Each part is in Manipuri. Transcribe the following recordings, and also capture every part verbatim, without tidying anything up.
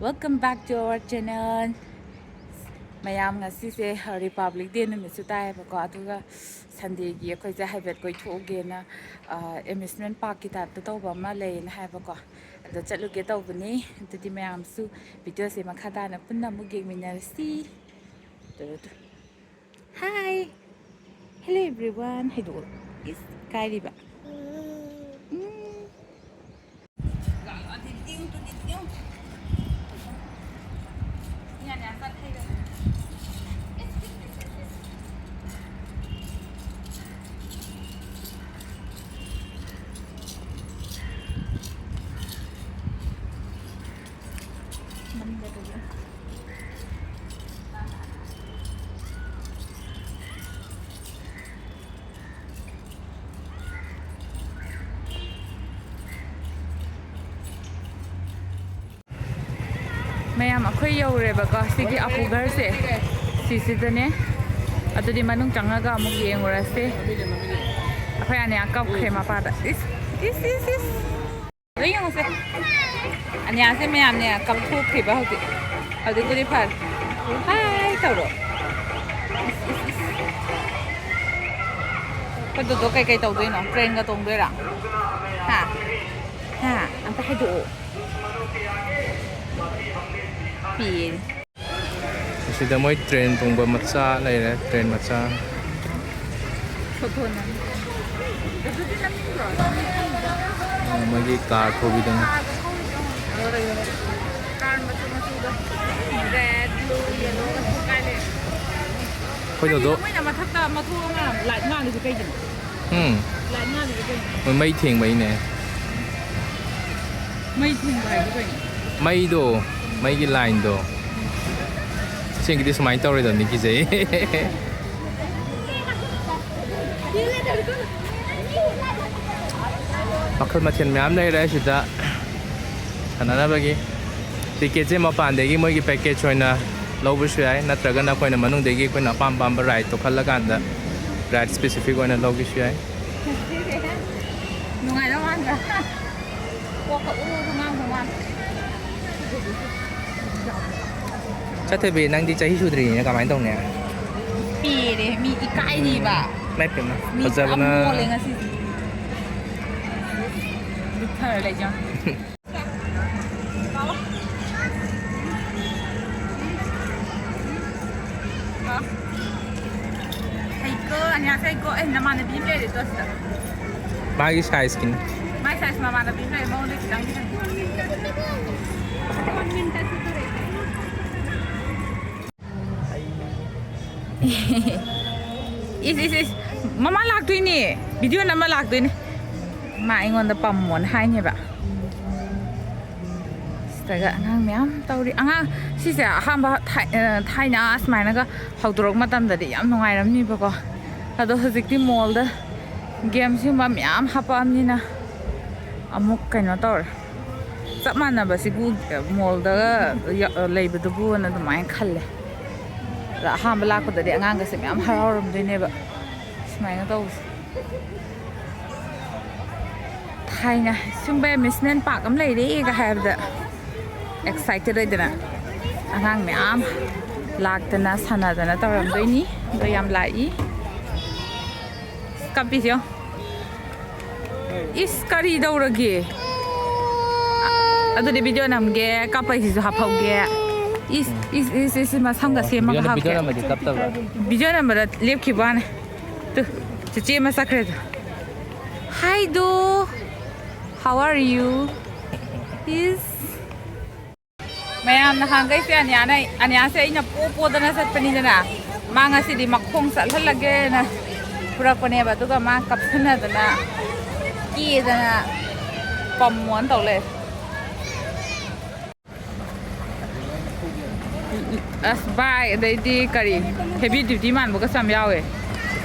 Welcome back to our channel. ꯃꯌꯥꯝ, ꯉꯁꯤꯁꯦ Republic Day ꯅꯨꯃꯤꯠꯁꯨ ꯇꯥꯏꯌꯦꯕꯀꯣ, ꯑꯗꯨꯒ Sundayꯒꯤ ꯑꯩꯈꯣꯏꯁꯦ ꯍꯥꯏꯐꯦꯠ ꯀꯣꯏꯊꯣꯛꯎꯒꯦꯅ ꯑꯦꯃ꯭ꯌꯨꯁꯃꯦꯟ ꯄꯥꯔꯛꯀꯤ ꯇꯥꯏꯞꯇ ꯇꯧꯕ ꯑꯃ ꯂꯩꯌꯦꯅ ꯍꯥꯏꯕꯀꯣ, ꯑꯗꯣ ꯆꯠꯂꯨꯒꯦ ꯇꯧꯕꯅꯤ꯫ ꯑꯗꯨꯗꯤ ꯃꯌꯥꯝꯁꯨ ꯚꯤꯗꯤꯑꯣꯁꯦ ꯃꯈꯥ ꯇꯥꯅ ꯄꯨꯟꯅ ꯑꯃꯨꯛ ꯌꯦꯡꯃꯤꯟꯅꯔꯁꯤ꯫ ꯇꯨ, ꯇꯨ꯫ Hi. Hello everyone. ꯍꯥꯏꯗꯣꯛꯑꯣ꯫ ꯏꯁ, ꯀꯥꯏꯔꯤꯕ? ꯎꯝ꯫ ꯃꯌꯥꯝ, ꯑꯩꯈꯣꯏ ꯌꯧꯔꯦꯕꯀꯣ, ꯁꯤꯒꯤ ꯑꯄꯨꯒꯔꯁꯦ ꯁꯤꯁꯤꯗꯅꯦ꯫ ꯑꯗꯨꯗꯤ ꯃꯅꯨꯡ ꯆꯪꯉꯒ ꯑꯃꯨꯛ ꯌꯦꯡꯉꯨꯔꯁꯦ꯫ ꯑꯩꯈꯣꯏ ꯑꯅꯤꯌꯥ ꯀꯞꯈ꯭ꯔꯦ ꯃꯄꯥꯗ꯫ ꯏꯁ, ꯏꯁ, ꯏꯁ, ꯏꯁ꯫ ꯂꯣꯏ ꯌꯦꯡꯉꯨꯁꯦ꯫ ꯑꯅꯤꯌꯥꯁꯦ ꯃꯌꯥꯝꯅꯦ ꯀꯞꯊꯣꯛꯈ꯭ꯔꯤꯕ ꯍꯧꯖꯤꯛ꯫ ꯍꯧꯖꯤꯛꯄꯨꯗꯤ ꯐꯔꯦ꯫ ꯍꯥꯏ ꯇꯧꯔꯣ꯫ ꯏꯁ, ꯏꯁ, ꯏꯁ꯫ ꯑꯩꯈꯣꯏ ꯗꯣꯗꯣ ꯀꯩꯀꯩ ꯇꯧꯗꯣꯏꯅꯣ? ꯇ꯭ꯔꯦꯟꯒ ꯇꯣꯡꯗꯣꯏꯔꯥ? ꯍꯥ? ꯍꯥ? ꯑꯝꯇ ꯍꯥꯏꯗꯣꯛꯑꯣ꯫ ꯄꯦꯔꯦ꯫ ꯑꯁꯤꯗ ꯃꯣꯏ ꯇ꯭ꯔꯦꯟ ꯇꯣꯡꯕ ꯃꯆꯥ ꯂꯩꯔꯦ, ꯇ꯭ꯔꯦꯟ ꯃꯆꯥ꯫ ꯐꯣꯇꯣ ꯅꯝ-, ꯑꯗꯨꯗꯤ ꯅꯝꯅꯤꯡꯗ꯭ꯔꯣ? ꯃꯣꯏꯒꯤ ꯀꯥꯔ ꯊꯧꯕꯤꯗꯨꯅ꯫ ꯀꯥꯔ ꯃꯆꯨ ꯃꯆꯨꯗꯣ꯫ Red, blue, yellow ꯀꯥꯏ ꯂꯩ? ꯑꯩꯈꯣꯏꯗꯣ ꯀꯩꯅꯣ ꯃꯣꯏꯅ ꯃꯊꯛꯇ ꯃꯊꯣꯛ ꯑꯃ ꯂꯥꯏꯠ ꯉꯥꯜꯂꯤꯗꯣ ꯀꯩꯒꯤꯅꯣ? ꯎꯝ꯫ ꯂꯥꯏꯠ ꯉꯥꯜꯂꯤꯗꯣ ꯀꯩꯒꯤꯅꯣ? ꯃꯣꯏ ꯃꯩ ꯊꯦꯡꯕꯩꯅꯦ꯫ ꯃꯩ ꯊꯤꯡꯕ ꯍꯥꯏꯗꯤ ꯀꯩꯅꯣ? ꯃꯩꯗꯣ, ꯃꯩꯒꯤ ꯂꯥꯏꯟꯗꯣ꯫ ꯑꯁꯦꯡꯒꯤꯗꯤ ꯁꯨꯃꯥꯏꯅ ꯇꯧꯔꯣꯏꯗꯕꯅꯤ, ꯀꯤꯖꯩ꯫ ꯃꯈꯜ ꯃꯊꯦꯜ ꯃꯌꯥꯝ ꯂꯩꯔꯦ ꯁꯤꯗ ꯁꯥꯟꯅꯅꯕꯒꯤ꯫ ꯇꯤꯀꯦꯠꯁꯦ ꯃꯄꯥꯟꯗꯒꯤ ꯃꯣꯏꯒꯤ ꯄꯦꯀꯦꯖ ꯑꯣꯏꯅ ꯂꯧꯕꯁꯨ ꯌꯥꯏ, ꯅꯠꯇ꯭ꯔꯒꯅ ꯑꯩꯈꯣꯏꯅ ꯃꯅꯨꯡꯗꯒꯤ ꯑꯩꯈꯣꯏꯅ ꯑꯄꯥꯝ ꯑꯄꯥꯝꯕ ꯔꯥꯏꯗꯇꯣ ꯈꯜꯂꯀꯥꯟꯗ ꯔꯥꯏꯗ ꯁ꯭ꯄꯦꯁꯤꯐꯤꯛ ꯑꯣꯏꯅ ꯂꯧꯒꯦꯁꯨ ꯌꯥꯏ꯫ ꯅꯨꯡꯉꯥꯏꯗꯧ ꯃꯥꯟꯗ꯭ꯔꯥ? ꯀꯣꯛꯀ ꯎꯔꯨ ꯎꯔꯨ ꯉꯥꯡꯗꯧ ꯃꯥꯟꯗ꯭ꯔꯥ? ꯆꯠꯊꯣꯏꯕꯤ, ꯅꯪꯗꯤ ꯆꯍꯤ ꯁꯨꯗ꯭ꯔꯤꯅꯤꯅ ꯀꯃꯥꯏꯅ ꯇꯧꯅꯤ? ꯄꯦꯔꯦ, ꯃꯤ ꯏꯀꯥꯏꯔꯤꯕ꯫ ꯏꯃꯥꯏ ꯄꯦꯝꯃ, ꯃꯤ ꯐꯖꯕꯅ꯫ ꯄꯨꯔꯥ ꯃꯣꯜꯂꯦ ꯉꯁꯤꯁꯦ꯫ ꯂꯨꯞꯊꯔ ꯂꯩꯖꯥꯠꯅꯤ꯫ ꯍꯩꯀꯣ, ꯑꯅꯤꯌꯥꯁꯦ ꯍꯩꯀꯣ꯫ ꯑꯦ, ꯅꯃꯥꯟꯅꯕꯤ ꯑꯃ ꯂꯩꯔꯦ ꯇꯣ ꯁꯤꯗ꯫ ꯃꯥꯒꯤ size ꯀꯤꯅꯤ꯫ ꯃꯥꯏ size ꯃꯃꯥꯟꯅꯕꯤ ꯑꯃ ꯂꯩꯔꯦ, ꯃꯉꯣꯟꯗ ꯈꯤꯇꯪꯗꯤ ꯍꯟ-꯫ ꯏꯁ, ꯏꯁ, ꯏꯁ꯫ ꯃꯃꯥ ꯂꯥꯛꯇꯣꯏꯅꯦ꯫ Video ꯅꯝꯕ ꯂꯥꯛꯇꯣꯏꯅꯦ꯫ ꯃꯥ ꯑꯩꯉꯣꯟꯗ ꯄꯝꯃꯣꯅ ꯍꯥꯏꯅꯦꯕ꯫ ꯁꯤꯗꯒ ꯑꯉꯥꯡ ꯃꯌꯥꯝ ꯇꯧꯔꯤ꯫ ꯑꯉꯥꯡ ꯁꯤꯁꯦ ꯑꯍꯥꯟꯕ ꯊꯥꯏ-, ꯑ, ꯊꯥꯏꯅ ꯁꯨꯃꯥꯏꯅꯒ ꯍꯧꯗꯣꯔꯛꯄ ꯃꯇꯝꯗꯗꯤ ꯌꯥꯝ ꯅꯨꯡꯉꯥꯏꯔꯝꯅꯤꯕꯀꯣ꯫ ꯑꯗꯣ ꯍꯧꯖꯤꯛꯇꯤ mall ꯗ game ꯁꯤꯒꯨꯝꯕ ꯃꯌꯥꯝ ꯍꯥꯄꯛꯑꯕꯅꯤꯅ ꯑꯃꯨꯛ ꯀꯩꯅꯣ ꯇꯧꯔꯦ꯫ ꯆꯞ ꯃꯥꯟꯅꯕꯁꯤꯕꯨ mall ꯗꯒ ꯌ-, ꯂꯩꯕꯗꯨꯕꯨꯅ ꯑꯗꯨꯃꯥꯏꯅ ꯈꯜꯂꯦ꯫ ꯑꯗ ꯑꯍꯥꯟꯕ ꯂꯥꯛꯄꯗꯗꯤ ꯑꯉꯥꯡꯒꯁꯦ ꯃꯌꯥꯝ ꯍꯔꯥꯎꯔꯝꯗꯣꯏꯅꯦꯕ ꯁꯨꯃꯥꯏꯅ ꯇꯧꯕꯁꯦ꯫ ꯊꯥꯏꯅ ꯁꯨꯝꯕ amusement park ꯑꯃ ꯂꯩꯔꯦꯒ ꯍꯥꯏꯕꯗ excited ꯑꯣꯏꯗꯅ ꯑꯉꯥꯡ ꯃꯌꯥꯝ ꯂꯥꯛꯇꯅ ꯁꯥꯟꯅꯗꯅ ꯇꯧꯔꯝꯗꯣꯏꯅꯤ꯫ ꯑꯗꯣ ꯌꯥꯝ ꯂꯥꯛꯏ꯫ ꯀꯞꯄꯤꯁꯦ ꯌꯦꯡꯉꯣ꯫ ꯏꯁ, ꯀꯔꯤ ꯇꯧꯔꯒꯦ? ꯑꯗꯨꯗꯤ video ꯅꯝꯒꯦ, ꯀꯞꯄꯩꯁꯤꯁꯨ ꯍꯥꯞꯍꯧꯒꯦ꯫ ꯏꯁ, ꯏꯁ, ꯏꯁ, ꯏꯁ, ꯃꯁꯝꯒ ꯑꯣ, ꯁꯦꯝꯃꯒ video ꯅꯝ-, video ꯍꯥꯞꯀꯦ꯫ ꯅꯝꯕꯗꯤ ꯀꯞꯇꯕ꯭ꯔꯥ? Video ꯅꯝꯕꯗ ꯂꯦꯞꯈꯤꯕ ꯋꯥꯅꯦ꯫ ꯇꯨ, ꯆꯦꯆꯦ ꯑꯃ ꯆꯠꯈ꯭ꯔꯦ ꯇꯨ꯫ Hi ꯗꯨ, how are you? ꯏꯁ꯫ ꯃꯌꯥꯝ ꯅꯍꯥꯟꯈꯩꯁꯦ ꯑꯅꯤꯌꯥꯅ, ꯑꯅꯤꯌꯥꯁꯦ ꯑꯩꯅ ꯄꯣ ꯄꯣꯗꯅ ꯆꯠꯄꯅꯤꯗꯅ, ꯃꯥ ꯉꯁꯤꯗꯤ ꯃꯈꯣꯡ ꯆꯠꯍꯜꯂꯒꯦꯅ ꯄꯨꯔꯛꯄꯅꯦꯕ, ꯑꯗꯨꯒ ꯃꯥ ꯀꯞꯁꯟꯅꯗꯅ, ꯀꯦꯗꯅ, ꯄꯝꯃꯣꯅ ꯇꯧ ꯂꯩꯔꯦ꯫ ꯑꯁ, bike, ꯑꯗꯩꯗꯤ ꯀꯔꯤ, heavy duty ꯃꯥꯟꯕꯒꯁꯨ ꯌꯥꯝ ꯌꯥꯎꯋꯦ꯫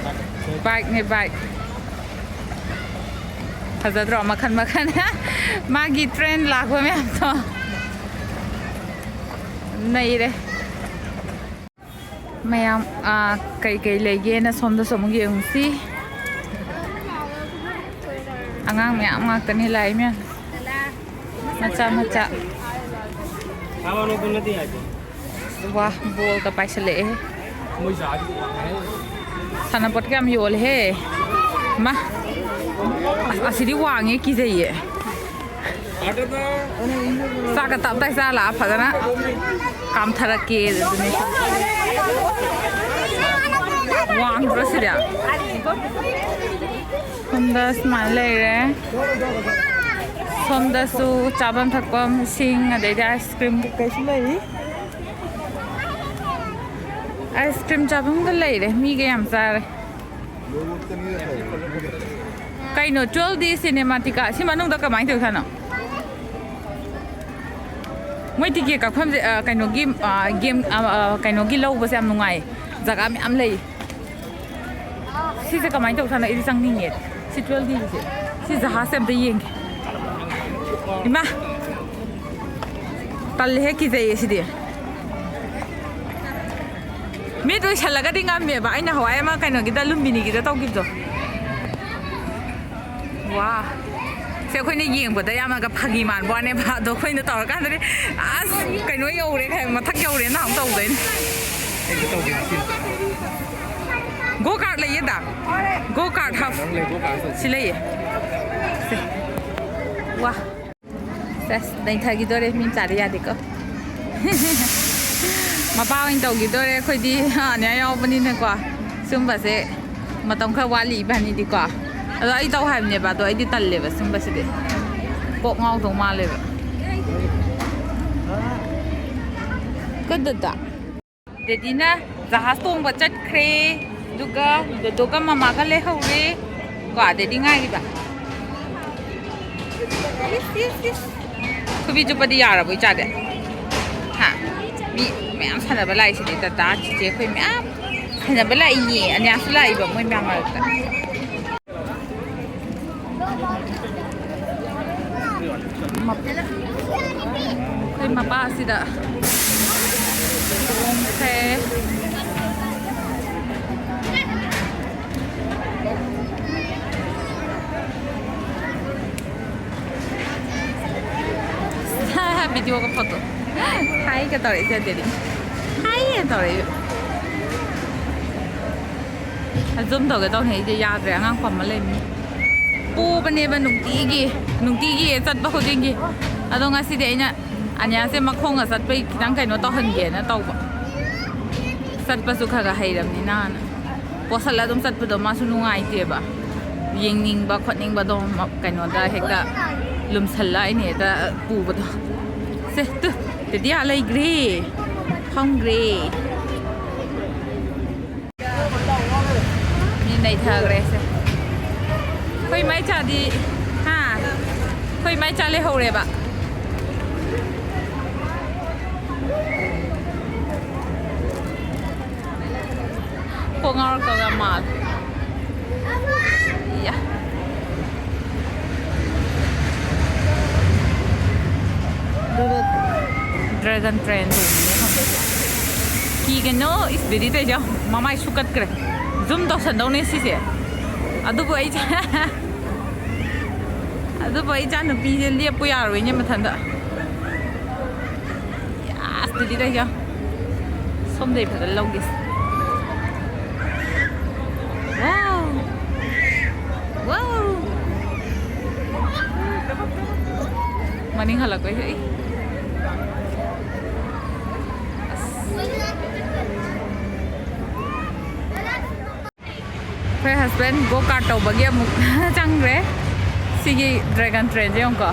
Bike ꯅꯦ, bike꯫ ꯐꯖꯗ꯭ꯔꯣ? ꯃꯈꯟ ꯃꯈꯟ꯫ ꯃꯥꯒꯤ train ꯂꯥꯛꯄ ꯃꯌꯥꯝꯗꯣ꯫ ꯅꯩꯔꯦ꯫ ꯃꯌꯥꯝ, ꯑꯥ, ꯀꯩꯀꯩ ꯂꯩꯒꯦꯅ ꯁꯣꯝꯗꯁꯨ ꯑꯃꯨꯛ ꯌꯦꯡꯉꯨꯁꯤ꯫ ꯑꯉꯥꯡ ꯃꯌꯥꯝ ꯉꯥꯛꯇꯅꯤ ꯂꯥꯛꯏ ꯃꯌꯥꯝ꯫ ꯃꯆꯥ ꯃꯆꯥ꯫ ꯋꯥ, ꯕꯣꯜꯒ ꯄꯥꯏꯁꯜꯂꯛꯑꯦ꯫ ꯁꯥꯟꯅꯄꯣꯠꯀ ꯌꯥꯝ ꯌꯣꯜꯂꯦꯍꯦ꯫ ꯃꯥ, ꯑꯁ, ꯑꯁꯤꯗꯤ ꯋꯥꯡꯉꯦ, ꯀꯤꯖꯩꯌꯦ꯫ ꯆꯥꯛꯀ ꯇꯞ ꯇꯥꯏ ꯆꯥ ꯂꯥꯛꯑ ꯐꯖꯅ ꯀꯥꯝꯊꯔꯛꯀꯦ ꯑꯗꯨꯅꯤ꯫ ꯋꯥꯡꯗ꯭ꯔꯣ ꯁꯤꯗꯤ? ꯁꯣꯝꯗ ꯁꯨꯃꯥꯏꯅ ꯂꯩꯔꯦ꯫ ꯁꯣꯝꯗꯁꯨ ꯆꯥꯐꯝ ꯊꯛꯐꯝ, ꯏꯁꯤꯡ, ꯑꯗꯩꯗꯤ ꯑꯥꯏꯁ ꯀ꯭ꯔꯤꯝ ꯀꯩꯀꯩꯁꯨ ꯂꯩꯔꯤ꯫ ꯑꯥꯏꯁ ꯀ꯭ꯔꯤꯝ ꯆꯥꯐꯝꯒ ꯂꯩꯔꯦ꯫ ꯃꯤꯒ ꯌꯥꯝ ꯆꯥꯔꯦ꯫ ꯀꯩꯅꯣ, ꯇ꯭ꯋꯦꯜꯐ ꯗꯤ ꯁꯤꯅꯦꯃꯥꯇꯤꯀꯥ ꯁꯤ ꯃꯅꯨꯡꯗ ꯀꯃꯥꯏꯅ ꯇꯧꯏ ꯁꯥꯅꯣ? ꯃꯣꯏ ꯇꯤꯀꯦꯠ ꯀꯛꯐꯝꯁꯦ, ꯑ, ꯀꯩꯅꯣꯒꯤ, ꯑ, ꯒꯦꯝ, ꯑ, ꯑ, ꯀꯩꯅꯣꯒꯤ ꯂꯧꯕꯁꯦ ꯌꯥꯝ ꯅꯨꯡꯉꯥꯏ꯫ ꯖꯒꯥ ꯃꯌꯥꯝ ꯂꯩ꯫ ꯁꯤꯁꯦ ꯀꯃꯥꯏꯅ ꯇꯧꯁꯥꯅꯣ? ꯑꯩꯗꯤ ꯆꯪꯅꯤꯡꯉꯦ꯫ ꯁꯤ ꯇ꯭ꯋꯦꯜꯐ ꯗꯤꯒꯤꯁꯦ꯫ ꯁꯤ ꯖꯍꯥꯖꯁꯦ ꯑꯝꯇ ꯌꯦꯡꯒꯦ꯫ ꯏꯃꯥ! ꯇꯜꯂꯦꯍꯦ, ꯀꯤꯖꯩꯌꯦ ꯁꯤꯗꯤ꯫ ꯃꯤꯠ ꯎꯏꯁꯜꯂꯒꯗꯤ ꯉꯝꯃꯦꯕ꯫ ꯑꯩꯅ ꯍꯋꯥꯏ ꯑꯃ ꯀꯩꯅꯣꯒꯤꯗ, ꯂꯨꯝꯕꯤꯅꯤꯒꯤꯗ ꯇꯧꯈꯤꯕꯗꯣ꯫ ꯋꯥ꯫ ꯁꯦ, ꯑꯩꯈꯣꯏꯅ ꯌꯦꯡꯕꯗ ꯌꯥꯝꯅꯒ ꯐꯥꯒꯤ ꯃꯥꯟꯕ ꯋꯥꯅꯦꯕ꯫ ꯑꯗꯣ ꯑꯩꯈꯣꯏꯅ ꯇꯧꯔꯀꯥꯟꯗꯗꯤ, "ꯑꯁ, ꯀꯩꯅꯣ ꯌꯧꯔꯦ" ꯀꯥꯏ, ꯃꯊꯛ ꯌꯧꯔꯦꯅ ꯑꯃꯨꯛ ꯇꯧꯗꯣꯏꯅꯦ꯫ ꯑꯩꯗꯤ ꯇꯧꯗꯦ ꯉꯁꯤ꯫ ꯒꯣ ꯀꯥꯔꯠ ꯂꯩꯌꯦ ꯗꯥ꯫ GO card half. ꯅꯪ ꯂꯩ, ꯒꯣ ꯀꯥꯔꯠ ꯇꯧꯁꯤ꯫ ꯁꯤ ꯂꯩꯌꯦ꯫ ꯁꯦ꯫ ꯋꯥ꯫ ꯁꯦꯁ, ꯅꯩꯊꯈꯤꯗꯣꯔꯦ, ꯃꯤ ꯃꯆꯥꯗꯤ ꯌꯥꯗꯦꯀꯣ꯫ ꯃꯄꯥ ꯑꯣꯏꯅ ꯇꯧꯈꯤꯗꯣꯔꯦ ꯑꯩꯈꯣꯏꯗꯤ, ꯑꯅꯤꯌꯥ ꯌꯥꯎꯕꯅꯤꯅꯀꯣ꯫ ꯁꯨꯝꯕꯁꯦ ꯃꯇꯝ ꯈꯔ ꯋꯥꯠꯂꯤ ꯏꯕꯥꯅꯤꯗꯤꯀꯣ꯫ ꯑꯗꯣ ꯑꯩ ꯇꯧ ꯍꯥꯏꯕꯅꯦꯕ, ꯑꯗꯣ ꯑꯩꯗꯤ ꯇꯜꯂꯦꯕ ꯁꯨꯝꯕꯁꯤꯗꯤ꯫ ꯀꯣꯛ ꯉꯥꯎꯗꯧ ꯃꯥꯜꯂꯦꯕ꯫ ꯀꯗꯨꯗ꯫ ꯗꯦꯗꯤꯅ ꯖꯍꯥꯖ ꯇꯣꯡꯕ ꯆꯠꯈ꯭ꯔꯦ꯫ ꯑꯗꯨꯒ ꯗꯣꯗꯣꯒ ꯃꯃꯥꯒ ꯂꯩꯍꯧꯔꯦ꯫ ꯀꯣ, ꯗꯦꯗꯤ ꯉꯥꯏꯔꯤꯕ꯫ ꯏꯁ, ꯏꯁ, ꯏꯁ꯫ ꯈꯨꯕꯤ ꯆꯨꯞꯄꯗꯤ ꯌꯥꯔꯕꯣ ꯏꯆꯥꯗꯤ? ꯍꯥ? ꯃꯤ ꯃꯌꯥꯝ ꯁꯥꯟꯅꯕ ꯂꯥꯛꯏꯁꯤꯗꯤ, ꯇꯥꯇꯥ, ꯆꯤꯆꯦ, ꯑꯩꯈꯣꯏ ꯃꯌꯥꯝ ꯁꯥꯟꯅꯕ ꯂꯥꯛꯏꯅꯦ꯫ ꯑꯅꯤꯌꯥꯁꯨ ꯂꯥꯛꯏꯕ ꯃꯣꯏ ꯃꯌꯥꯝ ꯃꯔꯛꯇ꯫ ꯑꯩꯈꯣꯏ ꯃꯄꯥꯁꯤꯗ ꯇꯣꯡꯈ꯭ꯔꯦ꯫ ꯚꯤꯗꯤꯑꯣꯒ ꯐꯣꯇꯣ꯫ ꯍꯥꯏꯒ ꯇꯧꯔꯛꯏꯁꯦ ꯑꯗꯨꯗꯤ꯫ ꯍꯥꯏꯒ ꯇꯧꯔꯛꯏꯕ꯫ ꯖꯨꯝ ꯇꯧꯒꯦ ꯇꯧꯅꯤ ꯑꯩꯁꯦ, ꯌꯥꯗ꯭ꯔꯦ, ꯑꯉꯥꯡ ꯄꯝꯃ ꯂꯩꯕꯅꯤ꯫ ꯄꯨꯕꯅꯦꯕ ꯅꯨꯡꯇꯤꯒꯤ, ꯅꯨꯡꯇꯤꯒꯤ ꯆꯠꯄ ꯈꯨꯗꯤꯡꯒꯤ꯫ ꯑꯗꯣ ꯉꯁꯤꯗꯤ ꯑꯩꯅ ꯑꯅꯤꯌꯥꯁꯦ ꯃꯈꯣꯡꯒ ꯆꯠꯄꯩ ꯈꯤꯇꯪ ꯀꯩꯅꯣ ꯇꯧꯍꯟꯒꯦꯅ ꯇꯧꯕ꯫ ꯆꯠꯄꯁꯨ ꯈꯔ ꯈꯔ ꯍꯩꯔꯕꯅꯤꯅ꯫ ꯄꯣꯁꯜꯂ ꯑꯗꯨꯝ ꯆꯠꯄꯗꯣ ꯃꯥꯁꯨ ꯅꯨꯡꯉꯥꯏꯇꯦꯕ꯫ ꯌꯦꯡꯅꯤꯡꯕ ꯈꯣꯠꯅꯤꯡꯕꯗꯣ ꯃ-, ꯀꯩꯅꯣꯗ ꯍꯦꯛꯇ ꯂꯨꯝꯁꯜꯂ ꯑꯩꯅ ꯍꯦꯛꯇ ꯄꯨꯕꯗꯣ꯫ ꯁꯦ, ꯇꯨ, ꯇꯦꯗꯤꯌꯥ ꯂꯩꯈ꯭ꯔꯦ꯫ ꯐꯝꯈ꯭ꯔꯦ꯫ ꯃꯤ ꯅꯩꯊꯈ꯭ꯔꯦ ꯁꯦ꯫ ꯑꯩꯈꯣꯏ ꯃꯥꯏꯆꯥꯗꯤ, ꯍꯥ? ꯑꯩꯈꯣꯏ ꯃꯥꯏꯆꯥ ꯂꯩꯍꯧꯔꯦꯕ꯫ ꯀꯣꯛ ꯉꯥꯎꯔꯛꯇꯧ ꯌꯥꯝ ꯃꯥꯜꯂꯦ꯫ ꯏꯌꯥ꯫ Dragon train ꯇꯣꯡꯉꯤꯅꯦ ꯈꯪꯗꯦ꯫ ꯀꯤꯒꯅꯣ, ꯏꯁ ꯗꯤꯗꯤ ꯇꯩꯖꯧ꯫ ꯃꯃꯥꯏ ꯁꯨꯀꯠꯈ꯭ꯔꯦ꯫ ꯖꯨꯝ ꯇꯧꯁꯟꯗꯧꯅꯦ ꯁꯤꯁꯦ꯫ ꯑꯗꯨꯕꯨ ꯑꯩ, ꯑꯗꯨꯕꯨ ꯑꯩ ꯏꯆꯥꯅꯨꯄꯤꯁꯦ ꯂꯦꯞꯄꯨ ꯌꯥꯔꯣꯏꯅꯦ ꯃꯊꯟꯇ꯫ ꯑꯁ, ꯑꯗꯨꯗꯤ ꯂꯩꯖꯧ꯫ ꯁꯣꯝꯗꯩ ꯐꯖꯅ ꯂꯧꯒꯦꯁꯦ꯫ Wow! Wow! ꯃꯅꯤꯡ ꯍꯜꯂꯛꯄꯩꯁꯦ ꯑꯩ꯫ ꯑꯁ꯫ ꯑꯩꯈꯣꯏ husband go kart ꯇꯧꯕꯒꯤ ꯑꯃꯨꯛ ꯆꯪꯈ꯭ꯔꯦ꯫ ꯁꯤꯒꯤ dragon trainꯁꯦ ꯌꯦꯡꯉꯨꯀꯣ꯫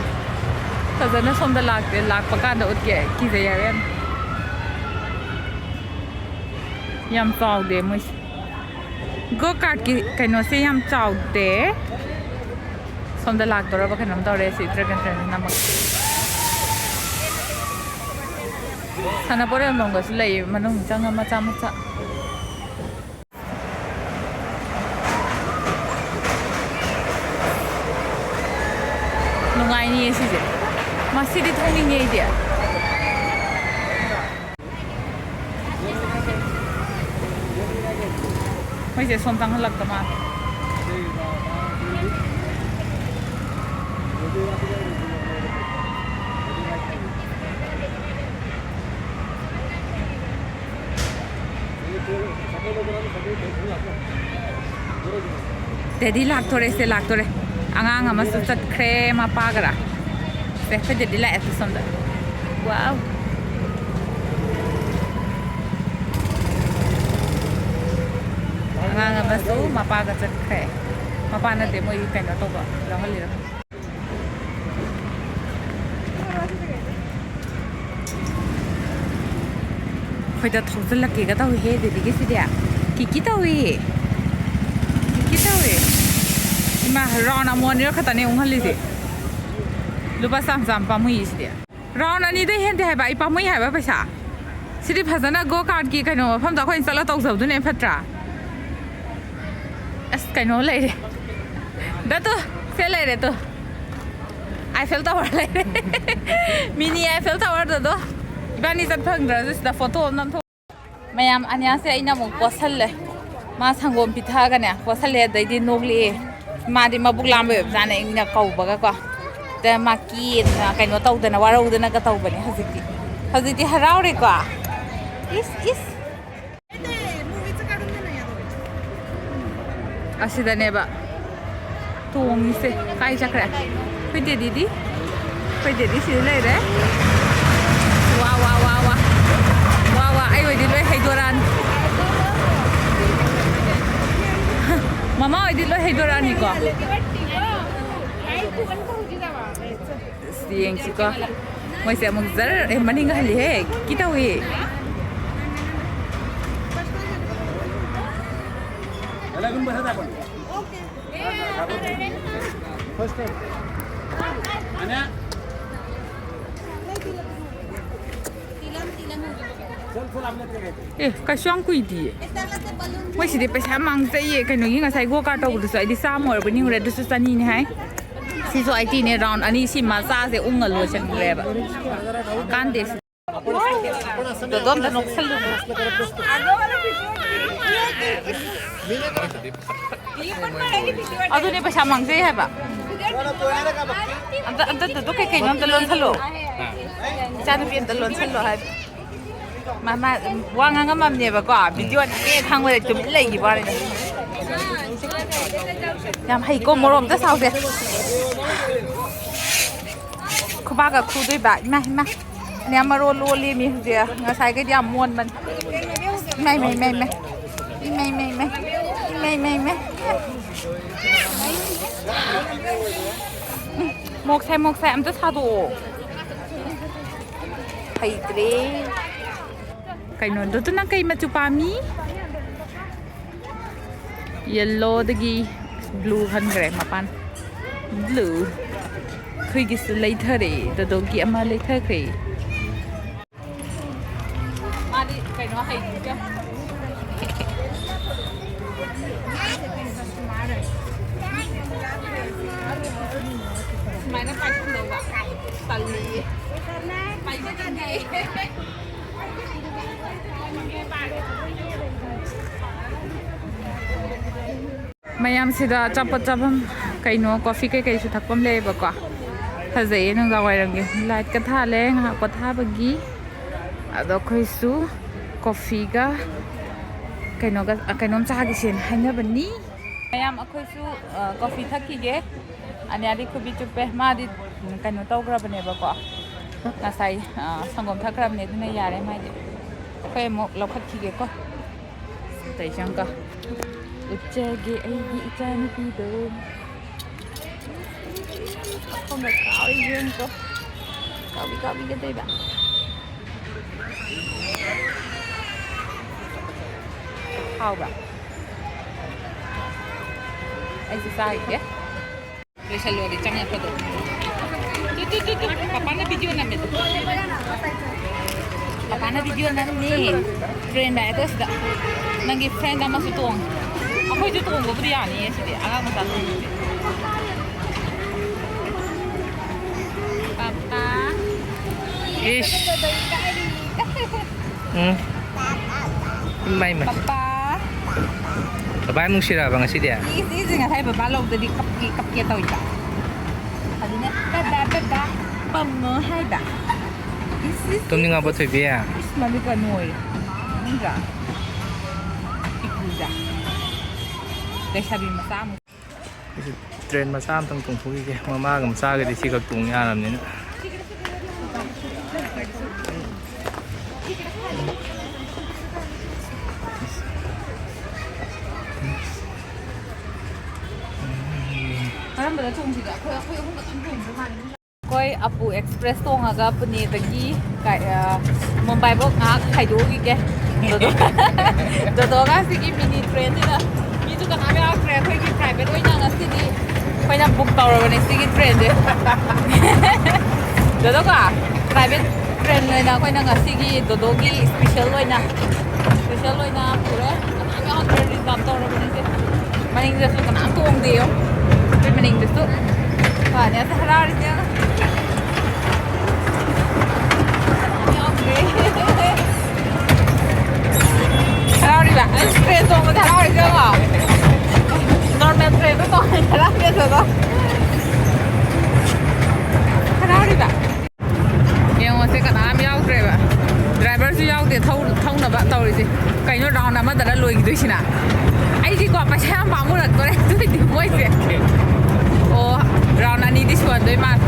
ꯐꯖꯅ ꯁꯣꯝꯗ ꯂꯥꯛꯇꯦ, ꯂꯥꯛꯄ ꯀꯥꯟꯗ ꯎꯠꯀꯦ꯫ ꯀꯤꯖꯩ ꯍꯥꯏꯕ ꯌꯥꯝ꯫ ꯌꯥꯝ ꯆꯥꯎꯗꯦ ꯃꯣꯏꯁꯦ꯫ Go kartꯀꯤ ꯀꯩꯅꯣꯁꯦ ꯌꯥꯝ ꯆꯥꯎꯗꯦ꯫ ꯁꯣꯝꯗ ꯂꯥꯛꯇꯣꯔꯕ ꯀꯩꯅꯣꯝ ꯇꯧꯔꯦ ꯁꯤ dragon trainꯁꯦ ꯅꯝꯃꯒ꯫ ꯁꯥꯟꯅꯄꯣꯠ ꯌꯣꯟꯐꯝꯒꯁꯨ ꯂꯩꯌꯦ ꯃꯅꯨꯡ ꯆꯪꯉ ꯃꯆꯥ ꯃꯆꯥ꯫ ꯅꯨꯡꯉꯥꯏꯅꯤꯌꯦ ꯁꯤꯁꯦ꯫ ꯃꯁꯤꯗꯤ ꯊꯧꯅꯤꯡꯉꯦ ꯑꯩꯗꯤ꯫ ꯃꯣꯏꯁꯦ ꯁꯣꯝ ꯆꯪꯍꯜꯂꯛꯇ ꯃꯥꯜꯂꯦ꯫ ꯗꯦꯗꯤ ꯂꯥꯛꯇꯣꯔꯦ, ꯁꯦ ꯂꯥꯛꯇꯣꯔꯦ꯫ ꯑꯉꯥꯡ ꯑꯃꯁꯨ ꯆꯠꯈ꯭ꯔꯦ ꯃꯄꯥꯒꯔꯥ꯫ ꯁꯦ, ꯑꯩꯈꯣꯏ ꯗꯦꯗꯤ ꯂꯥꯛꯑꯦ ꯁꯣꯝꯗ꯫ ꯋꯥꯎ! ꯑꯉꯥꯡ ꯑꯃꯁꯨ ꯃꯄꯥꯒ ꯆꯠꯈ꯭ꯔꯦ꯫ ꯃꯄꯥ ꯅꯠꯇꯦ, ꯃꯣꯏ ꯀꯩꯅꯣ ꯇꯧꯕ, ꯂꯧꯍꯜꯂꯤꯔꯣ? ꯑꯩꯈꯣꯏꯗ ꯊꯧꯖꯤꯜꯂꯛꯀꯦꯒ ꯇꯧꯏꯍꯦ, ꯗꯦꯗꯤꯒꯤꯁꯤꯗꯤ꯫ ꯀꯤꯀꯤ ꯇꯧꯏ꯫ ꯀꯤꯀꯤ ꯇꯧꯏ꯫ ꯏꯃꯥ, ꯔꯥꯎꯟ ꯑꯃꯨꯛ ꯑꯅꯤꯔꯛ ꯈꯛꯇꯅꯦ ꯎꯪꯍꯜꯂꯤꯁꯦ꯫ ꯂꯨꯄꯥ ꯆꯥꯝ ꯆꯥꯝ ꯄꯥꯝꯃꯨꯏꯌꯦ ꯁꯤꯗꯤ꯫ ꯔꯥꯎꯟ ꯑꯅꯤꯗꯩ ꯍꯦꯟꯗꯦ ꯍꯥꯏꯕ, ꯑꯩ ꯄꯥꯝꯃꯨꯏ ꯍꯥꯏꯕ ꯄꯩꯁꯥ꯫ ꯁꯤꯗꯤ ꯐꯖꯅ ꯒꯣ ꯀꯥꯔꯠꯀꯤ ꯀꯩꯅꯣ ꯃꯐꯝꯗ ꯑꯩꯈꯣꯏꯅ ꯆꯠꯂ ꯇꯧꯖꯕꯗꯨꯅ ꯍꯦꯟꯅ ꯐꯠꯇ꯭ꯔꯥ? ꯑꯁ, ꯀꯩꯅꯣ ꯂꯩꯔꯦ꯫ ꯗꯥ ꯇꯨ, ꯁꯦ ꯂꯩꯔꯦ ꯇꯨ꯫ ꯑꯥꯏꯐꯦꯜ ꯇꯥꯋꯔ ꯂꯩꯔꯦ꯫ ꯃꯤꯅꯤ ꯑꯥꯏꯐꯦꯜ ꯇꯥꯋꯔꯗꯣ꯫ ꯏꯕꯥꯅꯤ ꯆꯠ ꯐꯪꯗ꯭ꯔꯁꯨ ꯁꯤꯗ ꯐꯣꯇꯣ ꯑꯃ ꯅꯝꯊꯣꯛ꯫ ꯃꯌꯥꯝ, ꯑꯅꯤꯌꯥꯁꯦ ꯑꯩꯅ ꯑꯃꯨꯛ ꯄꯣꯠꯁꯜꯂꯦ꯫ ꯃꯥ ꯁꯪꯒꯣꯝ ꯄꯤꯊꯛꯑꯒꯅꯦ ꯄꯣꯠꯁꯜꯂꯦ, ꯑꯗꯩꯗꯤ ꯅꯣꯛꯂꯛꯑꯦ꯫ ꯃꯥꯗꯤ ꯃꯕꯨꯛ ꯂꯥꯝꯕꯩ ꯑꯣꯏꯕꯖꯥꯠꯅꯦ, ꯑꯩꯅ ꯀꯧꯕꯒꯀꯣ꯫ ꯗ ꯃꯥ ꯀꯦꯗꯅ ꯀꯩꯅꯣ ꯇꯧꯗꯅ ꯋꯥꯔꯧꯗꯅꯒ ꯇꯧꯕꯅꯦ ꯍꯧꯖꯤꯛꯇꯤ꯫ ꯍꯧꯖꯤꯛꯇꯤ ꯍꯔꯥꯎꯔꯦꯀꯣ꯫ ꯏꯁ, ꯏꯁ꯫ ꯑꯁꯤꯗꯅꯦꯕ ꯇꯣꯡꯉꯤꯁꯦ꯫ ꯀꯥꯏ ꯆꯠꯈ꯭ꯔꯦ? ꯑꯩꯈꯣꯏ ꯗꯦꯗꯤꯗꯤ? ꯑꯩꯈꯣꯏ ꯗꯦꯗꯤ ꯁꯤꯗ ꯂꯩꯔꯦ꯫ ꯋꯥ, ꯋꯥ, ꯋꯥ, ꯋꯥ꯫ ꯋꯥ, ꯋꯥ, ꯑꯩ ꯑꯣꯏꯗꯤ ꯂꯣꯏ ꯍꯩꯗꯣꯔꯛꯑꯅꯤ꯫ ꯃꯃꯥ ꯑꯣꯏꯗꯤ ꯂꯣꯏ ꯍꯩꯗꯣꯔꯛꯑꯅꯤꯀꯣ꯫ ꯑꯁ, ꯌꯦꯡꯁꯤꯀꯣ꯫ ꯃꯣꯏꯁꯦ ꯑꯃꯨꯛ ꯖꯔ, ꯑꯦ, ꯃꯅꯤꯡ ꯍꯜꯂꯤꯍꯦ꯫ ꯀꯤ ꯇꯧꯏ꯫ ꯑꯦ, ꯀꯩꯁꯨ ꯌꯥꯝ ꯀꯨꯏꯗꯤꯌꯦ꯫ ꯃꯣꯏꯁꯤꯗꯤ ꯄꯩꯁꯥ ꯌꯥꯝ ꯃꯥꯡꯖꯩꯌꯦ꯫ ꯀꯩꯅꯣꯒꯤ ꯉꯁꯥꯏ ꯒꯣ ꯀꯥꯔ ꯇꯧꯕꯗꯨꯁꯨ ꯑꯩꯗꯤ ꯆꯥꯝꯃ ꯑꯣꯏꯔꯕꯣꯏ ꯅꯤꯡꯉꯨꯔꯦ, ꯑꯗꯨꯁꯨ ꯆꯅꯤꯅꯦ ꯍꯥꯏ꯫ ꯁꯤꯁꯨ ꯑꯩꯇꯤꯅꯦ, ꯔꯥꯎꯟ ꯑꯅꯤ ꯁꯤ ꯃꯆꯥꯁꯦ ꯎꯪꯉ ꯂꯣꯏꯁꯤꯟꯈ꯭ꯔꯦꯕ꯫ ꯀꯥꯟꯗꯦ ꯁꯤ꯫ ꯗꯣꯗꯣ ꯑꯝꯇ ꯅꯣꯛꯁꯜꯂꯨ꯫ ꯑꯗꯨꯅꯦ ꯄꯩꯁꯥ ꯃꯥꯡꯖꯩ ꯍꯥꯏꯕ꯫ ꯑꯝꯇ, ꯑꯝꯇ ꯗꯣꯗꯣ ꯀꯩꯀꯩꯅꯣ ꯑꯝꯇ ꯂꯣꯟꯁꯜꯂꯣ꯫ ꯏꯆꯥꯅꯨꯄꯤ ꯑꯝꯇ ꯂꯣꯟꯁꯜꯂꯣ ꯍꯥꯏꯕ꯫ ꯃꯥ, ꯃꯥ ꯋꯥ ꯉꯥꯡꯉꯝꯃꯕꯅꯦꯕꯀꯣ, ꯚꯤꯗꯤꯑꯣ ꯅꯝꯃꯦ ꯈꯪꯕꯗ ꯇꯨꯃꯤꯟ ꯂꯩꯈꯤꯕ ꯋꯥꯅꯤꯗ꯫ ꯌꯥꯝ ꯍꯩꯀꯣ, ꯃꯣꯔꯣꯛ ꯑꯝꯇ ꯁꯥꯎꯁꯦ꯫ ꯈꯨꯕꯥꯛꯀ ꯈꯨꯗꯣꯏꯕ꯫ ꯏꯃꯥ, ꯏꯃꯥ꯫ ꯌꯥꯝ ꯃꯔꯣꯜ ꯂꯣꯜꯂꯤꯃꯤ ꯍꯧꯖꯤꯛ꯫ ꯉꯁꯥꯏꯒꯩꯗꯤ ꯌꯥꯝ ꯃꯣꯟꯕꯅꯤ꯫ ꯏꯃꯥꯏ, ꯏꯃꯥꯏ, ꯏꯃꯥꯏ, ꯏꯃꯥꯏ꯫ ꯏꯃꯥꯏ, ꯏꯃꯥꯏ, ꯏꯃꯥꯏ꯫ ꯏꯃꯥꯏ, ꯏꯃꯥꯏ, ꯏꯃꯥꯏ꯫ ꯎꯝ, ꯃꯣꯛ ꯁꯥꯏ, ꯃꯣꯛ ꯁꯥꯏ꯫ ꯑꯝꯇ ꯁꯥꯗꯣꯛꯑꯣ꯫ ꯍꯩꯇ꯭ꯔꯦ꯫ ꯀꯩꯅꯣꯗꯨ, ꯅꯪ ꯀꯩ ꯃꯆꯨ ꯄꯥꯝꯃꯤ? Yellowꯗꯒꯤ blue ꯈꯟꯈ꯭ꯔꯦ ꯃꯄꯥꯟ꯫ Blue꯫ ꯑꯩꯈꯣꯏꯒꯤꯁꯨ ꯂꯩꯊꯔꯦ꯫ ꯗꯣꯗꯣꯒꯤ ꯑꯃ ꯂꯩꯊꯈ꯭ꯔꯦ꯫ ꯃꯥꯗꯤ ꯀꯩꯅꯣ ꯍꯩꯗꯨꯗ꯫ ꯁꯨꯃꯥꯏꯅ ꯄꯥꯏꯁꯤꯟꯗꯧꯕ꯫ ꯇꯜꯂꯤꯌꯦ꯫ ꯄꯥꯏꯖꯅꯤꯡꯗꯦ꯫ ꯃꯌꯥꯝꯁꯤꯗ ꯑꯆꯥꯄꯣꯠ ꯆꯥꯐꯝ, ꯀꯩꯅꯣ, coffee ꯀꯩꯀꯩꯁꯨ ꯊꯛꯐꯝ ꯂꯩꯌꯦꯕꯀꯣ꯫ ꯐꯖꯩꯌꯦ ꯅꯨꯡꯗꯥꯡ ꯋꯥꯏꯔꯝꯒꯤ꯫ Lightꯀ ꯊꯥꯜꯂꯦ ꯉꯥꯏꯍꯥꯛ ꯄꯣꯊꯥꯕꯒꯤ꯫ ꯑꯗꯣ ꯑꯩꯈꯣꯏꯁꯨ coffeeꯒ ꯀꯩꯅꯣꯒ, ꯀꯩꯅꯣꯝ ꯆꯥꯈꯤꯁꯦꯅ ꯍꯥꯏꯅꯕꯅꯤ꯫ ꯃꯌꯥꯝ ꯑꯩꯈꯣꯏꯁꯨ, ꯑ, coffee ꯊꯛꯈꯤꯒꯦ꯫ ꯑꯅꯤꯌꯥꯗꯤ ꯈꯨꯕꯤ ꯆꯨꯞꯄꯦ꯫ ꯃꯥꯗꯤ, ꯎꯝ, ꯀꯩꯅꯣ ꯇꯧꯈ꯭ꯔꯕꯅꯦꯕꯀꯣ꯫ ꯉꯁꯥꯏ, ꯑ, ꯁꯪꯒꯣꯝ ꯊꯛꯈ꯭ꯔꯕꯅꯦ, ꯑꯗꯨꯅ ꯌꯥꯔꯦ ꯃꯥꯗꯤ꯫ ꯑꯩꯈꯣꯏ ꯑꯃꯨꯛ ꯂꯧꯈꯠꯈꯤꯒꯦꯀꯣ꯫ ꯇꯩꯁꯪꯀ꯫ ꯎꯠꯆꯒꯦ ꯑꯩꯒꯤ ꯏꯆꯥꯅꯨꯄꯤꯗꯣ꯫ ꯃꯈꯣꯡꯒ ꯀꯥꯎꯔꯤꯁꯦ ꯌꯦꯡꯉꯨꯀꯣ꯫ ꯀꯥꯎꯕꯤ ꯀꯥꯎꯕꯤꯒ ꯇꯧꯏꯕ꯫ ꯍꯥꯎꯕ꯭ꯔꯥ? ꯑꯩꯁꯨ ꯆꯥꯈꯤꯒꯦ꯫ ꯂꯣꯏꯁꯜꯂꯨꯔꯗꯤ ꯆꯪꯉꯛꯄꯗꯣ꯫ ꯇꯨ, ꯇꯨ, ꯇꯨ, ꯇꯨ꯫ ꯄꯄꯥꯅ video ꯅꯝꯃꯦ꯫ ꯄꯄꯥꯅ video ꯅꯝꯃꯤ꯫ Friend ꯍꯥꯏꯗꯣ ꯁꯤꯗ꯫ ꯅꯪꯒꯤ friend ꯑꯃꯁꯨ ꯇꯣꯡꯉꯦ꯫ ꯑꯩꯈꯣꯏꯁꯨ ꯇꯣꯡꯕꯕꯨꯗꯤ ꯌꯥꯅꯤꯌꯦ ꯁꯤꯗꯤ꯫ ꯑꯉꯥꯡ ꯃꯆꯥ ꯇꯣꯡꯕꯗꯤ꯫ ꯄꯄꯥ꯫ ꯏꯁ꯫ ꯎꯝ꯫ ꯏꯃꯥ, ꯏꯃꯥ꯫ ꯄꯄꯥ꯫ ꯕꯕꯥ ꯌꯥꯝ ꯅꯨꯡꯁꯤꯔꯛꯑꯕ ꯉꯁꯤꯗꯤ? ꯏꯁ, ꯏꯁ, ꯉꯁꯥꯏ ꯕꯕꯥ ꯂꯧꯗꯗꯤ ꯀꯞꯀꯦ, ꯀꯞꯀꯦ ꯇꯧꯏꯕ꯫ ꯑꯗꯨꯅ, "ꯕꯕꯥ, ꯕꯕꯥ, ꯄꯝꯃꯣ" ꯍꯥꯏꯕ꯫ ꯏꯁ, ꯏꯁ, ꯇꯨꯝꯅꯤꯡꯉꯕꯣ, ꯏꯁ, ꯊꯣꯏꯕꯤ? ꯏꯁ, ꯃꯃꯤꯠꯀ ꯅꯣꯏꯔꯦ꯫ ꯅꯠꯇ꯭ꯔꯥ? ꯄꯤꯛꯇ꯭ꯔꯨꯗ꯫ ꯂꯩꯁꯥꯕꯤ ꯃꯆꯥ ꯑꯃꯨꯛ꯫ ꯑꯩꯁꯨ ꯇ꯭ꯔꯦꯟ ꯃꯆꯥ ꯑꯝꯇꯪ ꯇꯣꯡꯊꯣꯛꯈꯤꯒꯦ꯫ ꯃꯃꯥꯒ ꯃꯆꯥꯒꯗꯤ ꯁꯤꯈꯛ ꯇꯣꯡ ꯌꯥꯔꯕꯅꯤꯅ꯫ ꯀꯔꯝꯕꯗ ꯇꯣꯡꯁꯤꯒꯦ? ꯑꯩꯈꯣꯏ, ꯑꯩꯈꯣꯏ ꯑꯍꯨꯝ ꯈꯛꯇꯪ ꯇꯣꯡꯕ ꯃꯥꯜꯂꯤ꯫ ꯑꯩꯈꯣꯏ ꯑꯄꯨ ꯑꯦꯛꯁꯄ꯭ꯔꯦꯁ ꯇꯣꯡꯉꯒ ꯄꯨꯅꯦꯗꯒꯤ ꯀꯥꯏ-, ꯑ, ꯃꯨꯝꯕꯥꯏꯐꯧ ꯉꯥꯏꯍꯥꯛ ꯈꯥꯏꯗꯣꯛꯎꯈꯤꯒꯦ꯫ ꯗꯣꯗꯣ-, ꯗꯣꯗꯣꯒ ꯁꯤꯒꯤ ꯃꯤꯅꯤ ꯇ꯭ꯔꯦꯟꯁꯤꯗ ꯃꯤꯁꯨ ꯀꯅꯥꯝ ꯌꯥꯎꯔꯛꯇ꯭ꯔꯦ꯫ ꯑꯩꯈꯣꯏꯒꯤ ꯄ꯭ꯔꯥꯏꯚꯦꯠ ꯑꯣꯏꯅ ꯉꯁꯤꯗꯤ ꯑꯩꯈꯣꯏꯅ ꯕꯨꯛ ꯇꯧꯔꯕꯅꯦ ꯁꯤꯒꯤ ꯇ꯭ꯔꯦꯟꯁꯦ꯫ ꯗꯣꯗꯣꯀꯣ, ꯄ꯭ꯔꯥꯏꯚꯦꯠ ꯇ꯭ꯔꯦꯟ ꯑꯣꯏꯅ ꯑꯩꯈꯣꯏꯅ ꯉꯁꯤꯒꯤ ꯗꯣꯗꯣꯒꯤ ꯏꯁꯄꯤꯁꯦꯜ ꯑꯣꯏꯅ, ꯏꯁꯄꯤꯁꯦꯜ ꯑꯣꯏꯅ ꯄꯨꯔꯦ꯫ ꯀꯅꯥꯝ ꯌꯥꯎꯗ꯭ꯔꯦ, ꯔꯤꯖꯥꯔꯚ ꯇꯧꯔꯕꯅꯦ ꯁꯦ꯫ ꯃꯅꯤꯡꯗꯁꯨ ꯀꯅꯥꯝ ꯇꯣꯡꯗꯦ ꯌꯦꯡꯉꯣ꯫ ꯑꯩꯈꯣꯏ ꯃꯅꯤꯡꯗꯁꯨ꯫ ꯐꯅꯤ, ꯑꯁ, ꯍꯔꯥꯎꯔꯤꯁꯦ ꯌꯦꯡꯉꯣ꯫ ꯌꯥꯎꯗ꯭ꯔꯦ꯫ ꯍꯔꯥꯎꯔꯤꯕ? ꯑꯁ, ꯇ꯭ꯔꯦꯟ ꯇꯣꯡꯕꯗ ꯍꯔꯥꯎꯔꯤꯁꯦ ꯌꯦꯡꯉꯣ꯫ ꯅꯣꯔꯃꯦꯜ ꯇ꯭ꯔꯦꯟꯗ ꯇꯣꯡꯉꯦ ꯍꯔꯥꯎꯔꯤꯁꯦ ꯌꯦꯡꯉꯣ꯫ ꯍꯔꯥꯎꯔꯤꯕ? ꯌꯦꯡꯉꯣꯁꯦ, ꯀꯅꯥꯝ ꯌꯥꯎꯗ꯭ꯔꯦꯕ꯫ ꯗ꯭ꯔꯥꯏꯚꯔꯁꯨ ꯌꯥꯎꯗꯦ ꯊꯧ-, ꯊꯧꯅꯕ ꯇꯧꯔꯤꯁꯦ꯫ ꯀꯩꯅꯣ, ꯔꯥꯎꯟ ꯑꯃꯗꯔ ꯂꯣꯏꯈꯤꯗꯣꯏꯁꯤꯅ? ꯑꯩꯗꯤꯀꯣ, ꯄꯩꯁꯥ ꯌꯥꯝ ꯄꯥꯝꯃꯨꯔꯛꯇꯣꯔꯦ ꯑꯗꯨꯏꯗꯤ ꯃꯣꯏꯁꯦ꯫ ꯑꯣ, ꯔꯥꯎꯟ ꯑꯅꯤꯗꯤ ꯁꯨꯍꯟꯗꯣꯏ ꯃꯥꯜꯂꯦ꯫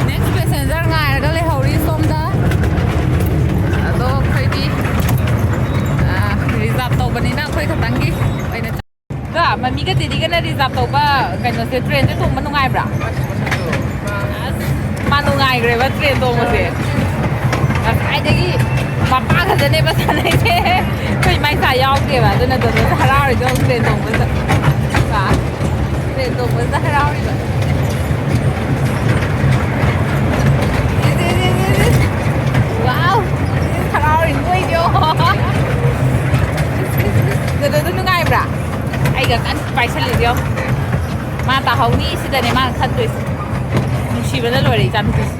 ꯅꯦꯛꯁ ꯄꯦꯁꯦꯟꯖꯔ ꯉꯥꯏꯔꯒ ꯂꯩꯍꯧꯔꯤ ꯁꯣꯝꯗ꯫ ꯑꯗꯣ ꯑꯩꯈꯣꯏꯗꯤ, ꯑ, ꯔꯤꯖꯥꯔꯚ ꯇꯧꯕꯅꯤꯅ ꯑꯩꯈꯣꯏ ꯈꯛꯇꯪꯒꯤ ꯑꯣꯏꯅ ꯆꯠ-, ꯑꯗꯣ ꯃꯃꯤꯒ ꯇꯦꯗꯤꯒꯅ ꯔꯤꯖꯥꯔꯚ ꯇꯧꯕ ꯀꯩꯅꯣꯁꯦ, ꯇ꯭ꯔꯦꯟꯁꯦ ꯇꯣꯡꯕ ꯅꯨꯡꯉꯥꯏꯕ꯭ꯔꯥ? ꯑꯁ, ꯃꯥ ꯅꯨꯡꯉꯥꯏꯈ꯭ꯔꯦꯕ ꯇ꯭ꯔꯦꯟ ꯇꯣꯡꯕꯁꯦ꯫ ꯉꯁꯥꯏꯗꯒꯤ ꯃꯄꯥ ꯈꯛꯇꯅꯦꯕ ꯁꯥꯟꯅꯩꯁꯦ꯫ ꯑꯩꯈꯣꯏ ꯏꯃꯥ ꯏꯆꯥ ꯌꯥꯎꯗꯦꯕ꯫ ꯑꯗꯨꯅ ꯗꯣꯗꯣꯁꯦ ꯍꯔꯥꯎꯔꯤꯗꯣ ꯇ꯭ꯔꯦꯟ ꯇꯣꯡꯕꯁꯤꯗ꯫ ꯀꯣ? ꯇ꯭ꯔꯦꯟ ꯇꯣꯡꯕꯁꯤꯗ ꯍꯔꯥꯎꯔꯤꯕ꯫ ꯏꯁ, ꯏꯁ, ꯏꯁ, ꯏꯁ, ꯏꯁ꯫ ꯋꯥꯎ! ꯏꯁ, ꯍꯔꯥꯎꯔꯤ ꯃꯣꯏꯗꯤ꯫ ꯏꯁ, ꯏꯁ, ꯏꯁ꯫ ꯗꯣꯗꯣꯗꯣ ꯅꯨꯡꯉꯥꯏꯕ꯭ꯔꯥ? ꯑꯩꯒ ꯀꯟꯅ ꯄꯥꯏꯁꯜꯂꯤꯁꯦ ꯌꯦꯡꯉꯣ꯫ ꯃꯥ ꯇꯥꯍꯧꯅꯤ ꯁꯤꯗꯅꯦ ꯃꯥꯅ ꯈꯟꯗꯣꯏꯁꯦ꯫ ꯅꯨꯡꯁꯤꯕꯅ ꯂꯣꯏꯔꯦ ꯏꯆꯥꯅꯨꯄꯤꯁꯦ꯫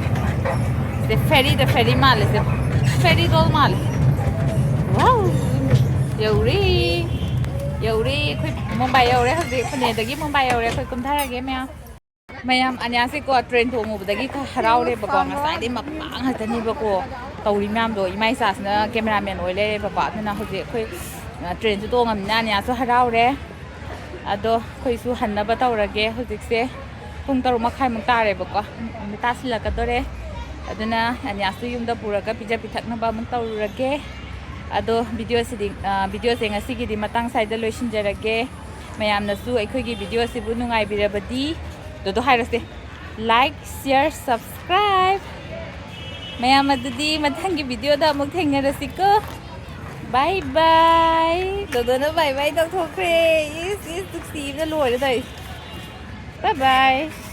ꯁꯤꯗ ꯐꯦꯔꯤꯗ ꯐꯦꯔꯤ ꯃꯥꯜꯂꯦ ꯁꯤꯗ꯫ ꯐꯦꯔꯤ ꯗꯣꯜ ꯃꯥꯜꯂꯦ꯫ ꯋꯥꯎ! ꯌꯧꯔꯦ꯫ ꯌꯧꯔꯦ꯫ ꯑꯩꯈꯣꯏ ꯃꯨꯝꯕꯥꯏ ꯌꯧꯔꯦ ꯍꯧꯖꯤꯛ꯫ ꯄꯨꯅꯦꯗꯒꯤ ꯃꯨꯝꯕꯥꯏ ꯌꯧꯔꯦ꯫ ꯑꯩꯈꯣꯏ ꯀꯨꯝꯊꯔꯒꯦ ꯃꯌꯥꯝ꯫ ꯃꯌꯥꯝ, ꯑꯅꯤꯌꯥꯁꯦꯀꯣ ꯇ꯭ꯔꯦꯟ ꯇꯣꯡꯉꯨꯕꯗꯒꯤ ꯈꯔ ꯍꯔꯥꯎꯔꯦꯕꯀꯣ꯫ ꯉꯁꯥꯏꯗꯩ ꯃꯄꯥ ꯉꯥꯛꯇꯅꯦꯕꯀꯣ ꯇꯧꯔꯤ ꯃꯌꯥꯝꯗꯣ꯫ ꯏꯃꯥ ꯏꯆꯥꯁꯤꯅ ꯀꯦꯃꯦꯔꯥꯃꯦꯟ ꯑꯣꯏ ꯂꯩꯔꯦꯕꯀꯣ꯫ ꯑꯗꯨꯅ ꯍꯧꯖꯤꯛ ꯑꯩꯈꯣꯏ ꯇ꯭ꯔꯦꯟꯁꯨ ꯇꯣꯡꯉꯕꯅꯤꯅ ꯑꯅꯤꯌꯥꯁꯨ ꯍꯔꯥꯎꯔꯦ꯫ ꯑꯗꯣ ꯑꯩꯈꯣꯏꯁꯨ ꯍꯟꯅꯕ ꯇꯧꯔꯒꯦ꯫ ꯍꯧꯖꯤꯛꯁꯦ ꯄꯨꯡ ꯇꯔꯨꯛ ꯃꯈꯥꯏꯃꯨꯛ ꯇꯥꯔꯦꯕꯀꯣ, ꯅꯨꯃꯤꯠ ꯇꯥꯁꯤꯜꯂꯛꯀꯗꯣꯔꯦ꯫ ꯑꯗꯨꯅ ꯑꯅꯤꯌꯥꯁꯨ ꯌꯨꯝꯗ ꯄꯨꯔꯒ ꯄꯤꯖ ꯄꯤꯊꯛꯅꯕ ꯑꯃꯨꯛ ꯇꯧꯔꯨꯔꯒꯦ꯫ ꯑꯗꯣ ꯚꯤꯗꯤꯑꯣꯁꯤꯗꯤ, ꯚꯤꯗꯤꯑꯣꯁꯦ ꯉꯁꯤꯒꯤꯗꯤ ꯃꯇꯥꯡ ꯁ꯭ꯋꯥꯏꯗ ꯂꯣꯏꯁꯤꯟꯖꯔꯒꯦ꯫ ꯃꯌꯥꯝꯅꯁꯨ ꯑꯩꯈꯣꯏꯒꯤ ꯚꯤꯗꯤꯑꯣꯁꯤꯕꯨ ꯅꯨꯡꯉꯥꯏꯕꯤꯔꯕꯗꯤ, ꯑꯗꯨꯗꯣ ꯍꯥꯏꯔꯁꯦ, like, share, subscribe꯫ ꯃꯌꯥꯝ ꯑꯗꯨꯗꯤ ꯃꯊꯪꯒꯤ ꯚꯤꯗꯤꯑꯣꯗ ꯑꯃꯨꯛ ꯊꯦꯡꯅꯔꯁꯤꯀꯣ꯫ Bye bye꯫ ꯗꯣꯗꯣꯅ bye bye ꯇꯧꯊꯣꯛꯈ꯭ꯔꯦ꯫ ꯏꯁ, ꯏꯁ, ꯅꯨꯡꯁꯤꯕꯅ ꯂꯣꯏꯔꯦ ꯇꯧꯔꯤꯁꯦ꯫ Bye bye꯫